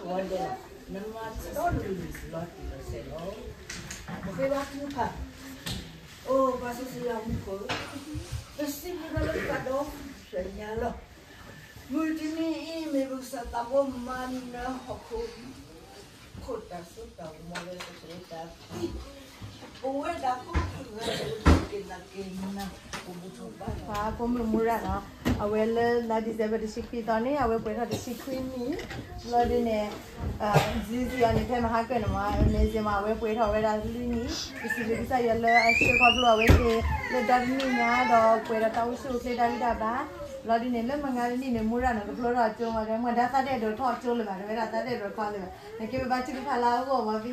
ဝဲဒၣ် နမၤတၢ်လီၤတံၢ်လီၤဆဲးလီၤ. ပဃ့ဘါထုကဖၣ်, အိ ပၢ်စီဆှံယွၤမူခိၣ်, ပစံးဘျုးလၢပသးဒီဖျၢၣ်ညါလီၤ. မုၢ်တနံၤအံၤ မ့ၢ်ပကစၢ်သးဘိမၤနၢၤဟီၣ်ခိၣ် ခိၣ်တၢ်စိတၢ်ကမီၤလၢပသရၣ်တၢ်သံ, ပဝဲဒၣ်ကိးဂၤဒဲး ပက့ၤသးက့ၤနၤ ပဘူၣ်ထီၣ်ဘါထီၣ် ပှၤဖိမုၣ်မူရၣ်နီၤ, အဝဲလၢလါ December တဆံခွံသီန့ၣ် အဝဲပှဲၤထီၣ်တဆံခွံနံၣ်, ဘျီဒ်န့ၣ် Zizi အီၤန့ၣ် ဖဲမဟါကၢၣ်န့ၣ်မး မ့ၢ်စ့ၢ်မး အဝဲပှဲၤထီၣ်ဝဲဒၣ်လွံၢ်နံၣ်, ပစံးဘျုးကစၢ်ယွၤလၢအဆှၢခီဖျိအဝဲသ့ၣ်လၢတၢ်တနံၣ်ညါ ဒီးပှဲၤဒီးတၢ်အိၣ်ဆူၣ်အိၣ်ချ့တၢ်ဂံၢ်တၢ်ဘါ, ဘျီဒ်န့ၣ် လၢမုၢ်ဂၤတနံၣ်န့ၣ် မူရၣ်နီၤ ကဖျိထီၣ်ကၠိမး ဒီးမ့ၢ်ဒၣ်သးဒဲၣ်ဒိးထီၣ်ကၠိလၢၤဘၣ် တဝဲဒၣ်သးဒဲၣ်ဒိးထီၣ်လၢၤဘၣ်, နက့ၤပဘါထုကဖၣ်လၢအဂီၢ်မး ဖဲဟံၣ်ဂံၢ်ဘါအီၤ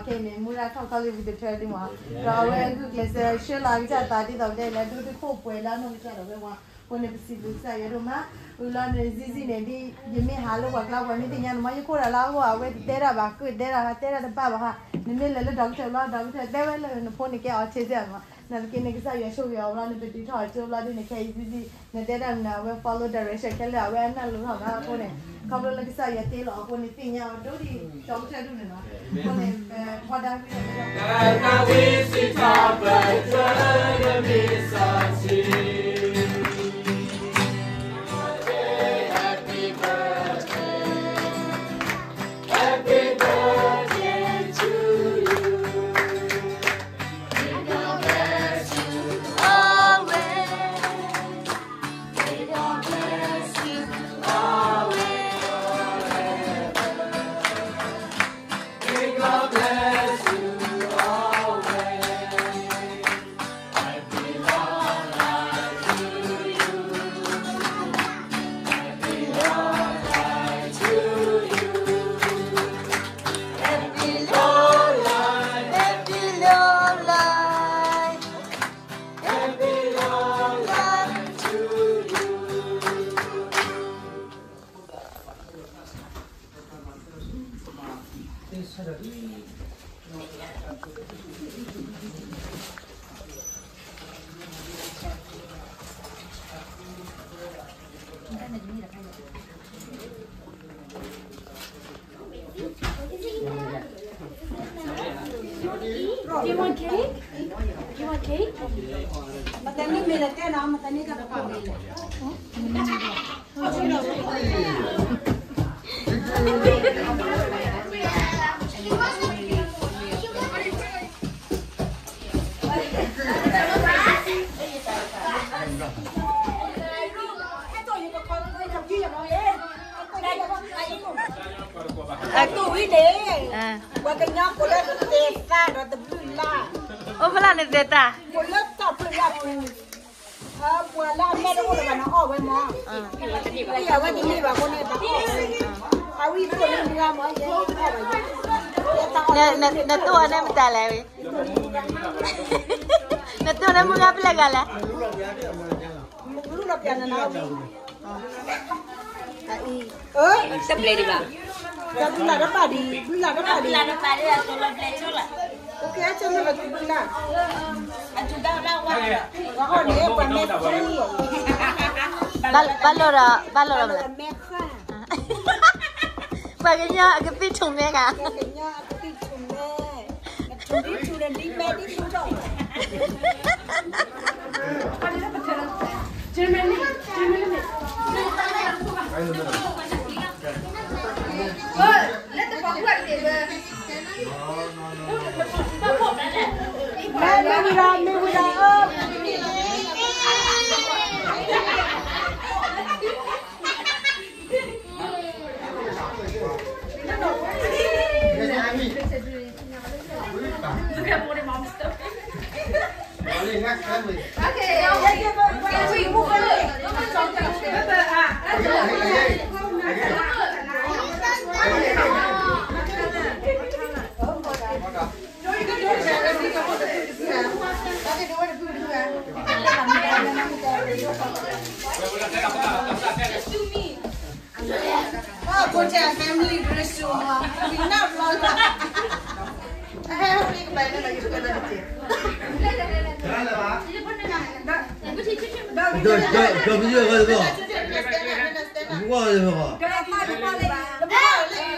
ခဲအံၤန့ၣ် မူရၣ်ထီၣ်ခီလၢပတထၢဒံးမး, ဒီးအဝဲအဂုာ်ကျဲးစၢးဆှၢလီၤကစၢ်သးဒ်သိးပတဲလၢဒိၣ်ဒိၣ်ခိၣ်ပှဲၤလၢအနီၢ်ကစၢ်ဒၣ်ဝဲမး, အဃိန့ၣ် ပစံးဘျုးကစၢ်ယွၤဒိၣ်မး, ဝံၤလီၤန့ၣ် Zizi န့ၣ် ဒ်ယမ့ၢ်ဟးလၢပှၤကျါ ပှၤမ့ၢ်သ့ၣ်ညါန့ၣ်မး ယခိၣ်တၢ်လၢအဂီၢ် အဝဲတတဲတၢ်ဘၣ် ကတဲတၢ် တဲတၢ်တဘၣ်ဘၣ်ဟါ, နမ့ၢ်လဲၤလၢ doctor ဘျီ doctor တဲဝဲလၢနဖိန့ၣ်ကဲ autism မး, နာ်သက့န့ၣ် ကစၢ်ယွၤဆိၣ်ဂ့ၤအီၤဘျီန့ၣ် ပဒုးထီၣ်အကၠိဘျီဒ်န့ၣ် ခဲအံၤ Zizi နတဲတၢ်န့ၣ် အဝဲ follow direction ခဲလၢာ် အဝဲအနၢ်လိၤထီၣ်မးအဃိန့ၣ်, ခီဖျိလၢကစၢ်ယွၤတ့လီၤအဃိန့ၣ် သ့ၣ်ညါအီၤဒိၣ်ဒံး doctor ဒူၣ်န့ၣ်လီၤ, အဃိန့ၣ် ပဖီဒါဝံၤ Do you want cake? Do you want cake? မတၤန့ၣ်မ့ၢ်လၢတဲနီၤ မတၤန့ၣ်ကတပၤမ့ၢ်လၢ အတူၢ်ဝံၤန့ၣ် ပှၤကညီဖိလၢသဲးသးဒီးတဘျုးလါ အိၣ်ဖဲလၢနသဲးတၢ် ဖိလၢတၢ်ဖျုးလၢပူၤ ပှၤလၢအမဲာ်တအိၣ်လၢၤဘၣ်န့ၣ်အီၣ်ဝဲမး အဝဲတန့ၢ်ဘၣ်အဃိန့ၣ် ဘၣ်အီၣ်ဝဲ အဝဲဖိလၢမုၢ်ဂၤမး ယဲအီၣ်ဘၣ်ယဲ နတိၢ်အီၤန့ၣ်မတၤလဲၣ်ဝံၤ နတိၢ်န့ၣ်မုၢ်ဂၤဖဲလဲၣ်ဂၤလဲၣ် မ့ၢ်ဘုလီၤပျၢ်နနၤဝံၤ အံၤ တဘျဲဒံးဘၣ် ဘုလၢ်တဘၣ်ဒံး ဘုလၢ်တဘၣ်ဒံး ဘုလၢ်တဘၣ်ဒံး အကလီၤပျဲဆိလၢ် အိၣ်ကဲအဆၢမုၢ်လီၤကဘုလၢ် အထူးတၢ်ဝဲဒၣ်ဝါ ပှၤအီၣ်န့ၣ် ပှၤမဲာ်ဖံ ဘၣ်လိာ်ဒီး ဘၣ်လိာ်ဒီး ဘၣ်လိာ်ဒီးမဲာ်ဃၢ် ပှၤကညီအကသံၣ်ထူၣ်မဲဂၤ ပှၤကညီအကသံၣ်ထူၣ်မဲ နထူၣ်ဒံထူၣ်ဒီးဒ်မဲာ်ဒ်ထူၣ်ဒီး မ့ၢ်ဝံၤဒီး မ့ၢ်ဝံၤဒီး Look at Bonnie Mom's stuff. Okay, okay, wait, wait, wait, wait. Just do me. Oh, go tell family dress to, uh, we not long. I have a big bag and I just gonna take. ဒီးဒီးဒီးမယွၤဝဲဒီး ဘုရားဝဲဒီး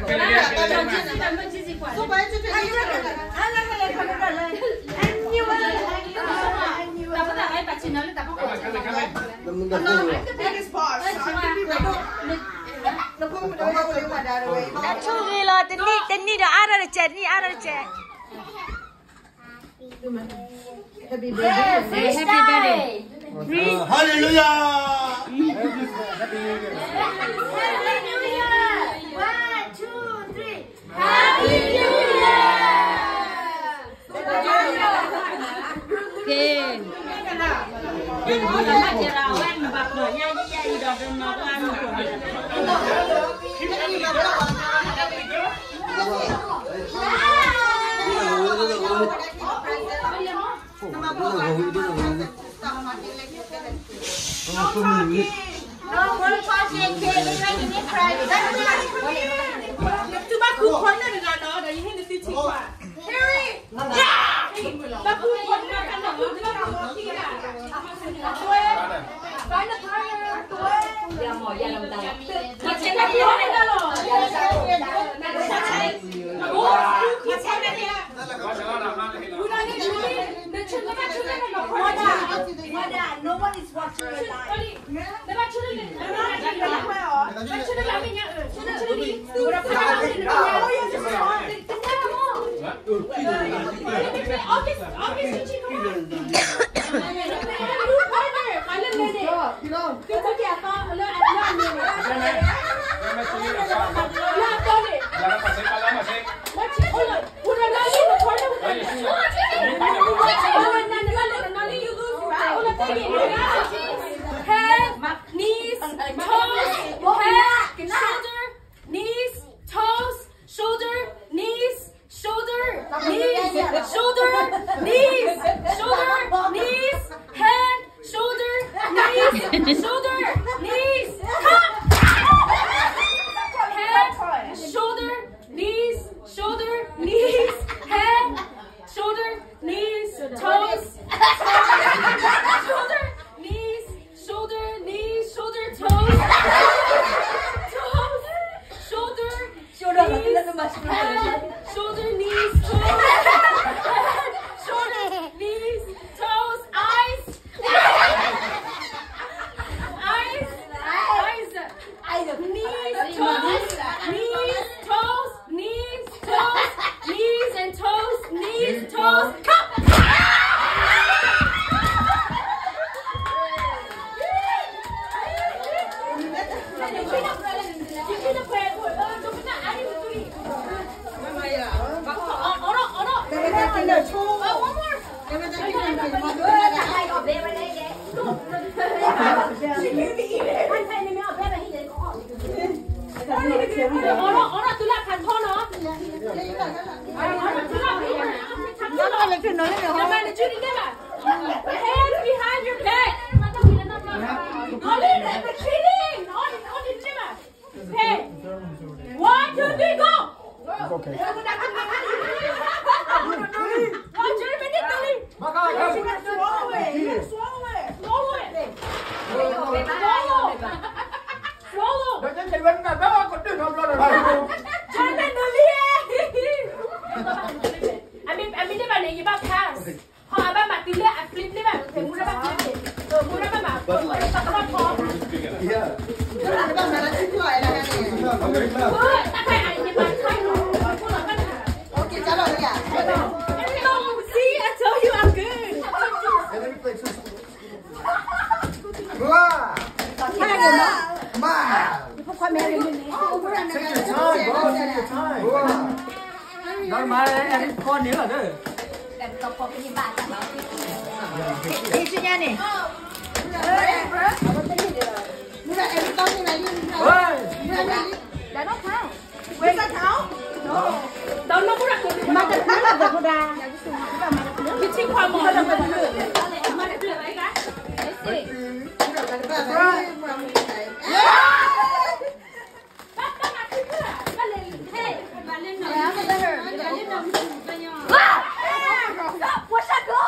အဆိၣ်ဂ့ၤလီၤ, တနံၣ်ဒီးအါထီၣ်တစဲး, တနံၣ်အါထီၣ်တစဲး. Happy birthday. Hallelujah. Hallelujah. One, two, three. Hallelujah. Okay. No talking. No more talking, kid. You make me cry. Harry. Yeah. Find a partner. No one is watching your life. Head, knees, toes, head, shoulder, knees, toes, shoulder, knees, shoulder, knees, shoulder, knees, shoulder, knees, head, shoulder, knees, shoulder, knees, top. Head, shoulder, knees, shoulder, knees, head, shoulder, knees, toes, shoulder, knees, shoulder, knees, shoulder, toes, toes, shoulder, knees, head, shoulder, knees, toes, head, shoulder, knees, toes, eyes, eyes, eyes, knees, toes, knees, toes, knees, toes, knees and toes, knees, toes, come. One more. Hands behind your back. Okay. One, two, three, go. It's okay. One, two, three. Slow it. Slow it. Slow it. Slow it. Judge me, no, yeah. I mean, I mean, if I need you, but pass. ဟီ အဘၣ်မၤတုၤလၢအ flip န့ၣ်ဘၣ်, မူတဘၣ် flip န့ၣ်, မူတဘၣ်မၤ flip န့ၣ် တၢ်ကဘၣ်ဖီ Okay, ကၢ်လီၤလၢယၤ. See, I told you I'm good. Take your time, bro. Take your time. ဒီးမၤအဲၣ်ကီၢ်န့ၣ်လီၤဒီး က့ၤဆူညါန့ၣ် မၤတဖျါလီၤဒီး ကထံခွါမီၤ Push up, go!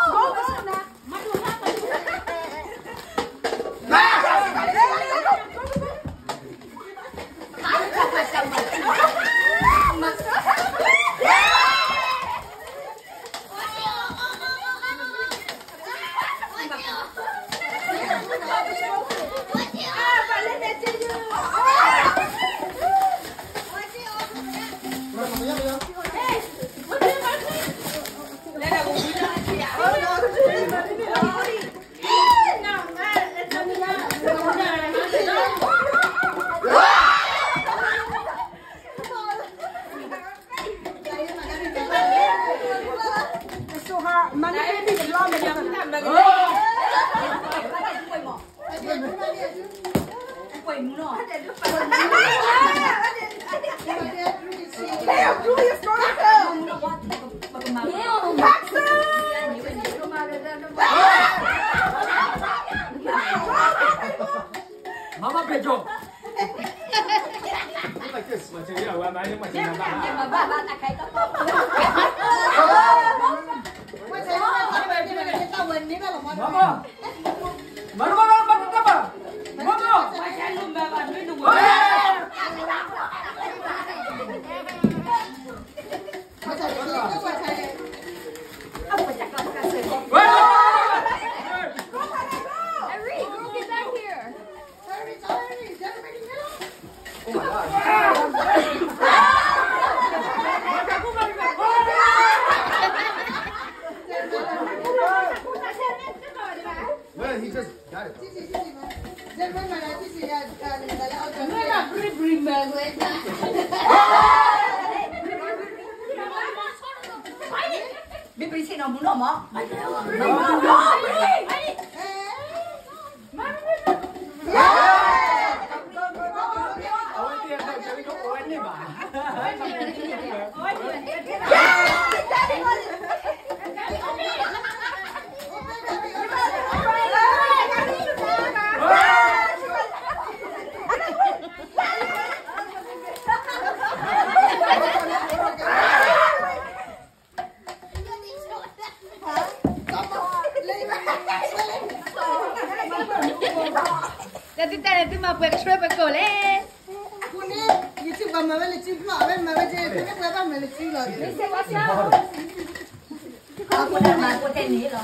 Eric, get back here. Well, he just got it. Tæ, tæ, tæ, သုမၤပှဲၤကဆှဲပကိာ်လဲၣ်. အဃိန့ၣ် ယထံၣ်ပှၤမၤဝဲလၢစုဖျီၣ် အဝဲမၤဝဲကဲ ပမ့ၢ်ပှဲၤဘၣ်မၤလၢစုလီၤ. အဃိန့ၣ်မၤကိးတဲန့ၣ်လီၤ.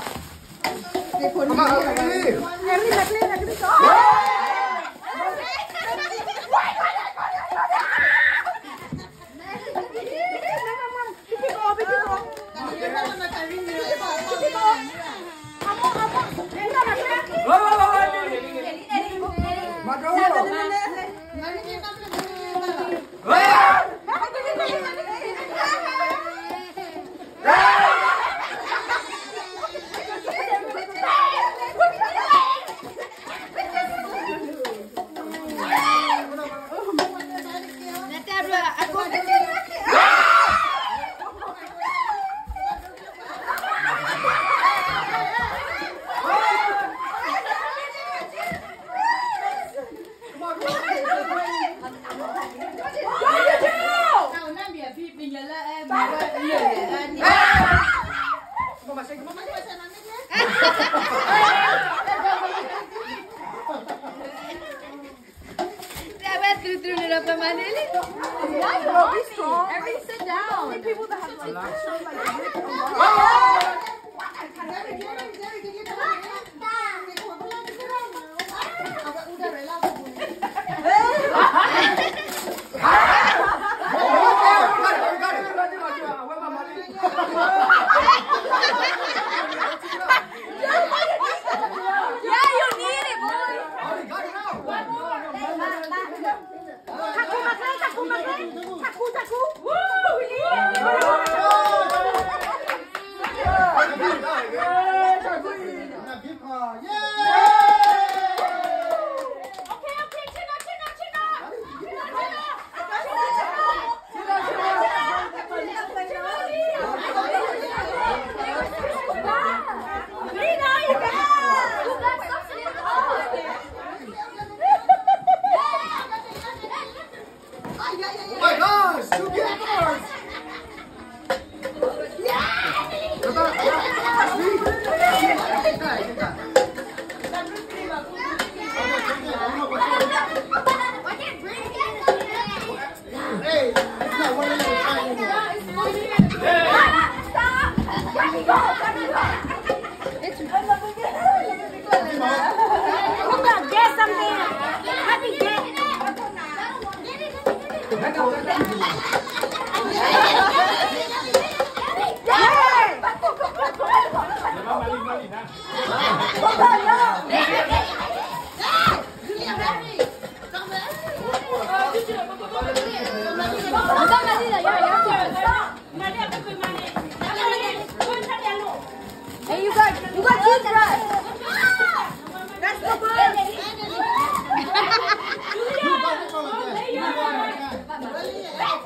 Every sit down. Yeah, you need it, boy. Oh my gosh, two campers! Hey, it's not one of your time anymore. Come on, get something. Let me get. Hey, you got, you got toothbrush. That's the brush.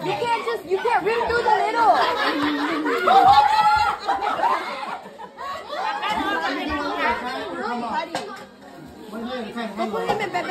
You can't just, you can't redo the little. Go put him in bed.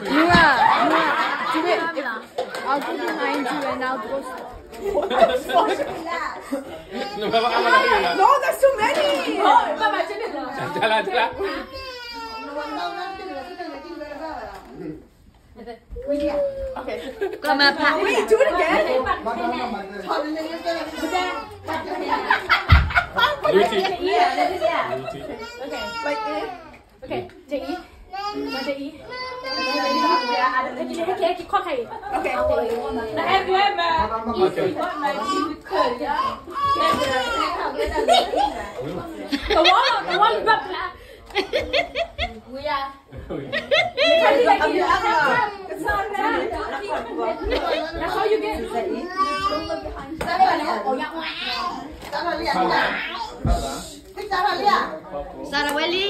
Noah, Noah, tu veux, I'll go behind you and I'll go. No, there's too many. Tala, tala. Okay. Wait, do it again. Luti. Okay. Like this? Okay. Jai. Jai. Okay, okay, okay. Okay. The wall, the wall, blah, blah. We are. That's how you get. Sarah Welly.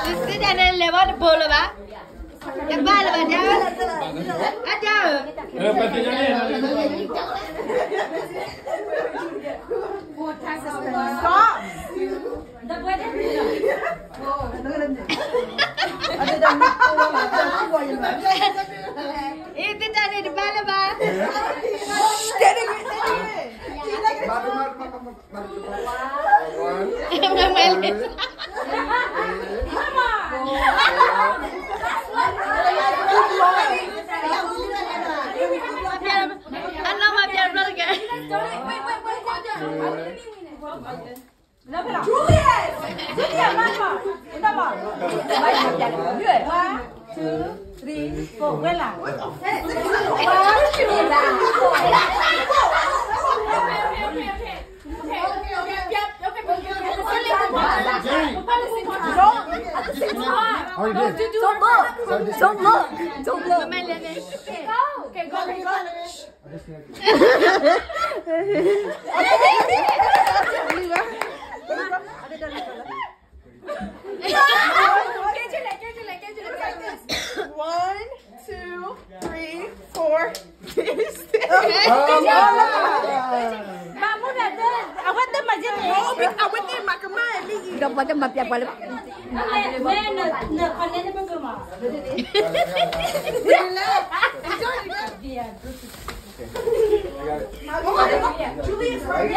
Sister Daniel လဲၤဘၣ်တဘိလၢၤဘၣ်, တဘၣ်လၢၤဘၣ်, အတၢ်ဧၢ, အတၢ်ဧၢ, ပသ့ၣ်ညါန့ၣ် အ့ သ့ၣ်တၢ်န့ၣ်တဘၣ်လၢၤဘၣ်. မ့ၢ်မ့ၢ်လၢ အနီၢ်မၤပျဲဘျီတက့ၢ်. Juliet! Juliet, mama! Mama! One, two, three, four. ဝဲလီၤ. Don't look. Don't look. Don't look. Okay, go, go. One, two, three, four. Julius, right?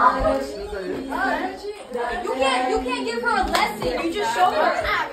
You can't, you can't give her a lesson. You just show her.